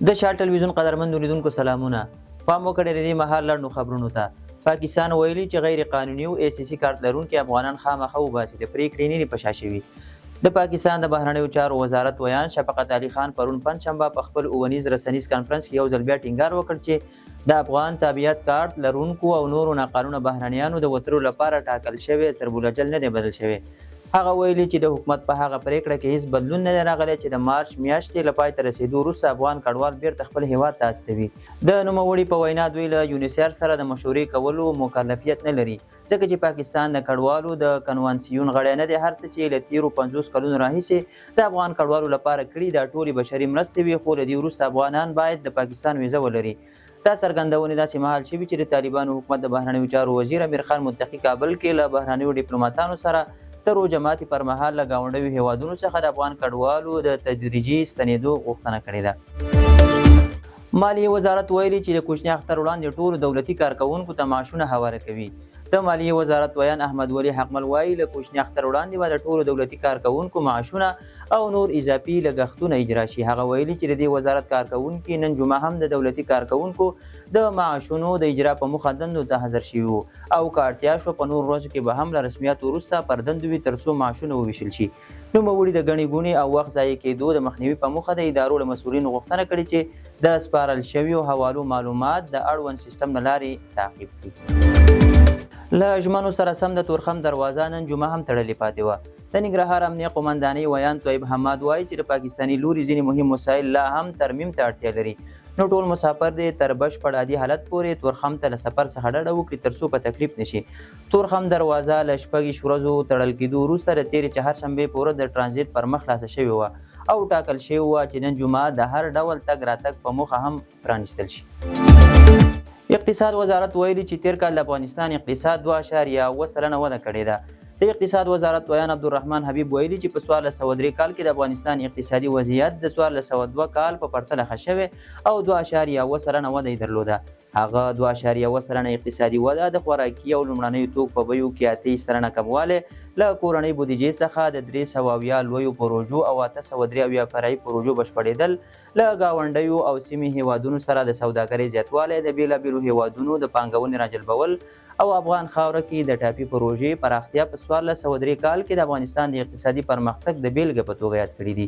د شال ټلویزیون قدرمندو لیدونکو سلامونه. پام وکړئ د دې مهال لنډو خبرونو ته. پاکستان ویلي چې غیر قانوني او ای سي سي کارت لرونکي افغانان خامخا وباسي، د پرېکړې نه دي په شا شوي. د پاکستان د بهرنیو چارو وزارت ویاند شفقت علي خان پرون پنجشنبه په خپل اوونیز رسنیز کانفرنس کې یو ځل بیا ټینګار وکړ چې د افغان تابعیت کارت لرونکو او نورو ناقانونه بهرنیانو د وتلو لپاره ټاکل شوی ضرب الاجل نه دی بدل شوی. هغه ویلي چې د حکومت په هغه پرېکړه کې هېڅ بدلون نه دی راغلی چې د مارچ میاشتې له پای ته رسېدو وروسته افغان کډوال بېرته خپل هېواد ته استوي. د نوموړي په وینا، دوی له یونیسر سره د مشورې کولو مکلفیت نه لري، ځکه چې پاکستان د کډوالو د کنوانسیون غړی نه دی، هر څه چې له تېرو 50 کلونو راهیسې د افغان کډوالو لپاره کړي، دا ټولې بشري مرستې وې، خو له دې وروسته افغانان باید د پاکستان ویزه ولري. دا څرګندونې داسې مهال شوي چې د طالبانو حکومت د بهرنیو چارو وزیر امیر خان متقي کابل کې له بهرنیو ډیپلوماتانو سره د روژه ماتي پر مهال له ګاونډیو هېوادونو څخه د افغان کډوالو د تدریجي ستنېدو غوښتنه کړې ده. مالیې وزارت ویلي چې له کوچني اختر وړاندې ټولو دولتي کارکوونکو ته معاشونه حواله کوي. د مالیې وزارت ویاند احمد ولي حقمل وايي، له کوچني اختر وړاندې به د ټولو دولتي کارکوونکو معاشونه او نور اضافي لګښتونه اجرا شي. هغه ویلي چې د دې وزارت کارکوونکي نن جمعه هم د دولتي کارکوونکو د معاشونو د اجرا په موخه دندو ته حاضر شوي وو او که اړتیا شوه په نورو ورځو کې به هم له رسمیاتو وروسته پر دندو وي ترڅو معاشونه وویشل شي. نوموړي د ګڼې ګوڼې او وخت ضایع کېدو د مخنیوي په موخه د ادارو له مسؤلینو غوښتنه کړې چې د سپارل شویو حوالو معلومات د اړوند سیستم له لارې تعقیب کړي. له ژمنو سره سم د تورخم دروازه نن جمعه هم تړلې پاتې وه. د ننګرهار امنیه قوماندانۍ ویاند طیب حماد وايي چې د پاکستاني لوري ځینې مهم وسایل لا هم ترمیم ته اړتیا لري، نو ټول مسافر دې تر بشپړ عادي حالت پورې تورخم ته له سفر څخه ډډه وکړي ترڅو په تکلیف نه شي. تورخم دروازه له 26 ورځو تړل کېدو وروسته د تېرې چهارشنبې په ورځ د ټرانزیټ پر مخ خلاصه شوې وه او ټاکل شوې وه چې نن جمعه د هر ډول تګ راتګ په موخه هم پرانیستل شي. اقتصاد وزارت ویلي چې تېر کال د افغانستان اقتصاد 2.7% وده کړې ده. د اقتصاد وزارت ویاند عبدالرحمن حبیب ویلي چې په 1403 کال کې د افغانستان اقتصادي وضعیت د 1402 کال په پرتله ښه شوی او 2.7% وده یې درلوده. هغه 2.7% اقتصادي وده، د خوراکي او لومړنیو توکو په بیو کې 28% کموالی، له کورنۍ بودیجې څخه د 370 لویو پروژو او 873 فرعي پروژو بشپړېدل، له ګاونډیو او سیمې هېوادونو سره د سوداګرۍ زیاتوالی، د بېلابېلو هېوادونو د پانګونې راجلبول او افغان خاوره کې د ټاپي پروژې پراختیا په 1403 کال کې د افغانستان د اقتصادي پرمختګ د بېلګې په توګه یاد کړي دي.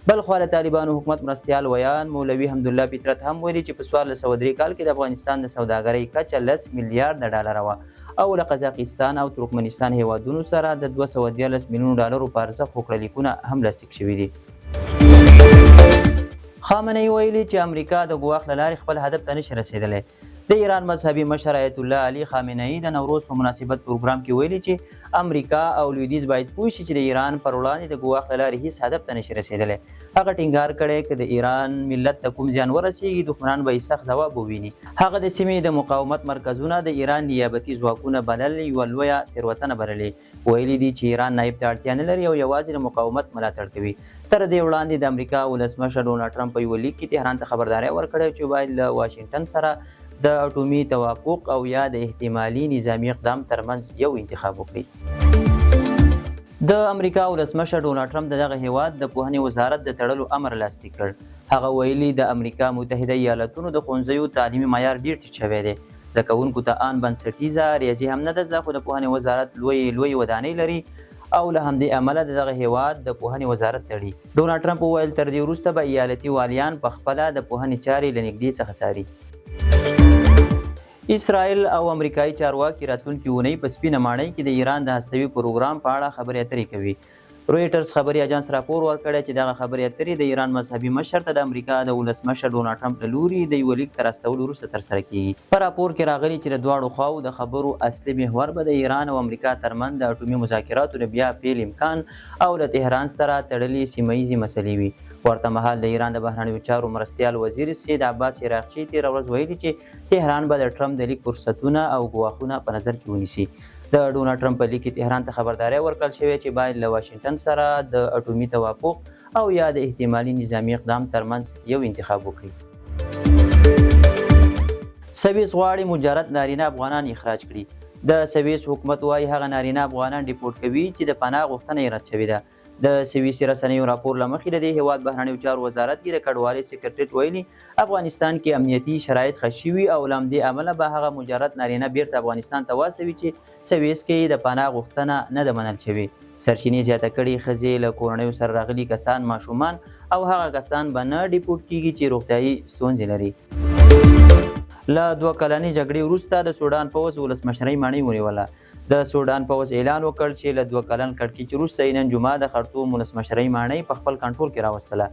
بلخوا د طالبانو حکومت مرستیال ویاند مولوي حمدالله فطرت هم ویلي چې په 1403 کال کې د افغانستان د سوداګرۍ کچه لس میلیارده ډالره وه او له قزاقستان او ترکمنستان هېوادونو سره د 213 میلیونو ډالرو په ارزښت هوکړه لیکونه هم لاسلیک شوي دي. خامنه ای ویلي چې امریکا د ګواښ له لارې خپل هدف ته نشي رسېدلی. د ایران مذهبي مشر ایت الله علي خامنه ای د نوروز په مناسبت پروګرام کې ویلي چې امریکا او لویدیځ باید پوه شي چې د ایران پر وړاندې د ګواښ له لارې هیڅ هدف ته نشي رسېدلی. هغه ټینګار کړی که د ایران ملت ته کوم زیان ورسېږي، دښمنان به یې سخت ځواب وویني. هغه د سیمې د مقاومت مرکزونه د ایران نیابتي ځواکونه بلل یوه لویه تېروتنه بللې. ویلي دي چې ایران نایب ته اړتیا نه لري او یوازې له مقاومت ملاتړ کوي. تر دې وړاندې د امریکا ولسمشر ډونالډ ټرمپ په یوه لیک کې تهران ته خبرداری ورکړی چې باید له واشنګټن سره د اټومي توافق او یا د احتمالي نظامي اقدام ترمنځ یو انتخاب وکړي. د امریکا ولسمشر ډونالډ ټرمپ د دغه هېواد د پوهنې وزارت د تړلو امر لاسلیک کړ. هغه ویلي، د امریکا متحده ایالتونو د ښوونځیو تعلیمي معیار ډېر ټیټ شوی دی. زده کوونکو ته آن بنسټیزه ریاضي هم نه ده زده، خو د پوهنې وزارت لویې لویې ودانۍ لري او له همدې امله د دغه هېواد د پوهنې وزارت تړي. ډونالډ ټرمپ وویل، تر دې وروسته به ایالتي والیان په خپله د پوهنې چارې له نږدې څخه څاري. اسراییل او امریکايي چارواکي راتلونکې اونۍ په سپینه ماڼۍ کې د ایران د هستوي پروګرام په اړه خبرې اترې کوي. رویټرز خبري اژانس راپور ورکړی چې دغه خبرې اترې د ایران مذهبي مشر ته د امریکا د ولسمشر ډونالډ ټرمپ له لوري د یوه لیک تر استولو وروسته ترسره کېږي. په راپور کې راغلي چې د دواړو خواوو د خبرو اصلي محور به د ایران او امریکا ترمنځ د اټومي مذاکراتو د بیا پیل امکان او له تهران سره تړلې سیمه ییزې مسلې وي. ورته مهال د ایران د بهرنیو چارو مرستیال وزیر سید عباس عراقچي تېره ورځ ویلي چې تهران به د ټرمپ د لیک فرصتونه او ګواښونه په نظر کې ونیسي. د ډونالډ ټرمپ په لیک کې تهران ته خبرداری ورکړل شوی چې باید له واشنګټن سره د اټومي توافق او یا د احتمالي نظامي اقدام ترمنځ یو انتخاب وکړي. سویس غواړي مجرد نارینه افغانان اخراج کړي. د سویس حکومت وايي هغه نارینه افغانان ډیپورټ کوي چې د پناه غوښتنه یې رد شوې ده. د سویسي رسنیو راپور له مخې، د دې هېواد بهرنیو چارو وزارت کې د کډوالۍ سکرټریټ ویلي، افغانستان کې امنیتي شرایط ښه شوي او له همدې امله به هغه مجرد نارینه بېرته افغانستان ته واستوي چې سویس کې یې د پناه غوښتنه نه ده منل شوې. سرچینې زیاته کړې، ښځې، له کورنیو سره راغلي کسان، ماشومان او هغه کسان به نه ډیپورټ کېږي چې روغتیايي ستونزې لري. له دوه کلنې جګړې وروسته د سوډان پوځ ولسمشرۍ ماڼۍ ونیوله. د سوډان پوځ اعلان وکړ چې له دوه کلن کړکېچ وروسته یې نن جمعه د خرطوم ولسمشرۍ ماڼۍ په خپل کنټرول کې راوستله.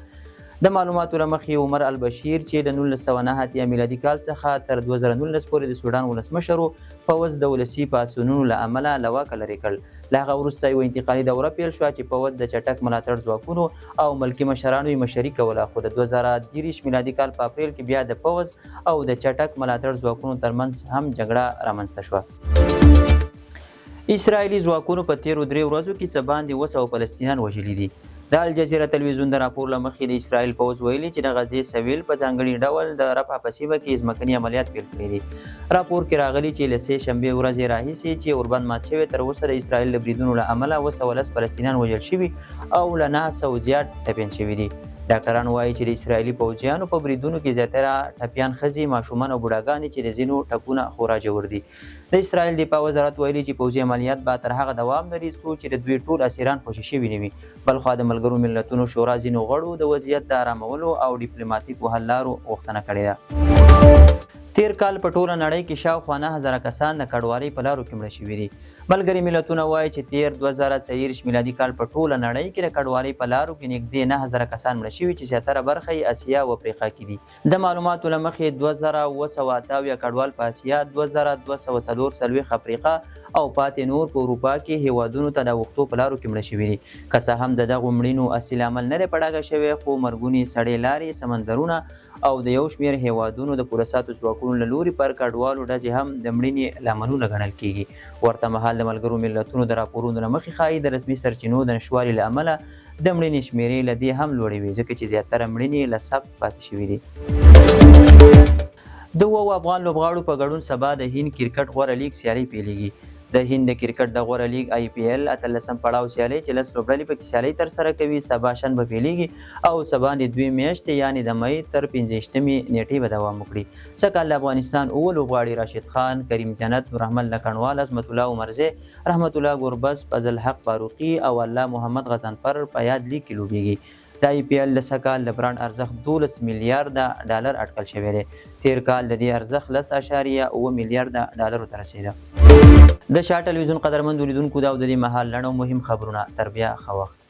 د معلوماتو له مخې عمر البشیر چې له 1989 میلادي کال څخه تر 2019 پورې د سوډان ولسمشر و، پوځ د ولسي پاڅونونو له امله له واکه لرې کړ. له هغه وروسته یوه انتقالي دوره پیل شوه چې پوځ د چټک ملاتړ ځواکونو او ملکي مشرانو یې مشري کوله، خو د 2023 میلادي کال په اپریل کې بیا د پوځ او د چټک ملاتړ ځواکونو ترمنځ هم جګړه رامنځته شوه. اسراییلي ځواکونو په تېرو درې ورځو کې څه باندې 700 فلسطینیان وژلي دي. د الجزیره تلویزیون د راپور له مخې، د اسراییل پوځ ویلي چې د غزې سویل په ځانګړي ډول د رفح په سیمه کې ځمکني عملیات پیل کړي دي. راپور کې راغلي چې له سې شنبې ورځې راهیسې چې اوربند مات شوی، تر اوسه د اسراییل د بریدونو له امله 710 فلسطینیان وژل شوي او له 900 زیات ټپیان شوي دي. ډاکټران وايي چې د اسراییلي پوځیانو په بریدونو کې زیاتره ټپیان ښځې، ماشومان او بوډاګان دي چې د ځینو ټپونه خورا ژور دي. د اسراییل دفاع وزارت ویلي چې پوځي عملیات به تر هغه دوام لري څو چې د دوی ټول اسیران خوشې شوي نه وي. بلخوا د ملګرو ملتونو شورا ځینو غړو د وضعیت د ارامولو او ډیپلوماتیکو حل لارو غوښتنه کړې ده. تېر کال په ټوله نړۍ کې شاوخوا 9000 کسان د کډوالۍ په لارو کې مړه شوي دي. ملګري ملتونه وايي چې تېر 2024 میلادي کال په ټوله نړۍ کې د کډوالۍ په لارو کې نږدې 9000 کسان مړه شوي چې زیاتره برخه یې اسیا او افریقا کې دي. د معلوماتو له مخې 2778 کډوال په اسیا، 2244 افریقا او پاتې نور په اروپا کې هېوادونو ته د اوښتو په لارو کې مړه شوي دي. که څه هم د دغو مړینو اصلي لامل نه دی په ډاګه شوی، خو مرګونې سړې لارې، سمندرونه او د یو شمېر هېوادونو د پوله ساتو ځواکونو له لوري پر کډوالو ډزې هم د مړینې لاملونه ګڼل کېږي. ورته مهال د ملګرو ملتونو د راپورونو له مخې ښايي د رسمي سرچینو د نشتوالي له امله د مړینې شمېرې له دې هم لوړې وي، ځکه چې زیاتره مړینې له ثبت پاتې شوې دي. د اوو افغان لوبغاړو په ګډون سبا د هند کرکټ غوره لیګ سیالۍ پیلېږي. د هند د کرکټ د غوره لیګ، آی پي ایل، اتلسم پړاو سیالۍ چې لس لوبډلې پکې سیالۍ ترسره کوي، سبا شنبه پیلېږي او څه باندې دوې میاشتې یعنې د مۍ تر 25مې نېټې به دوام وکړي. سږکال د افغانستان اووه لوبغاړي راشد خان، کریم جنت، نورحمد لکڼوال، عظمت الله عمرزی، رحمت الله ګربز، فضل حق فاروقي او الله محمد غضنفر په یاد لیګ کې لوبېږي. د آی پي ایل د سږکال د برانډ ارزښت 12 میلیارده ډالر اټکل شوی دی. تېر کال د دې ارزښت 10.7 میلیارده ډالرو ته رسېده. د شاه ټلویزیون قدرمندو لیدونکو دا او د دې مهال لنډ او مهم خبرونه. تر بیا ښه وخت.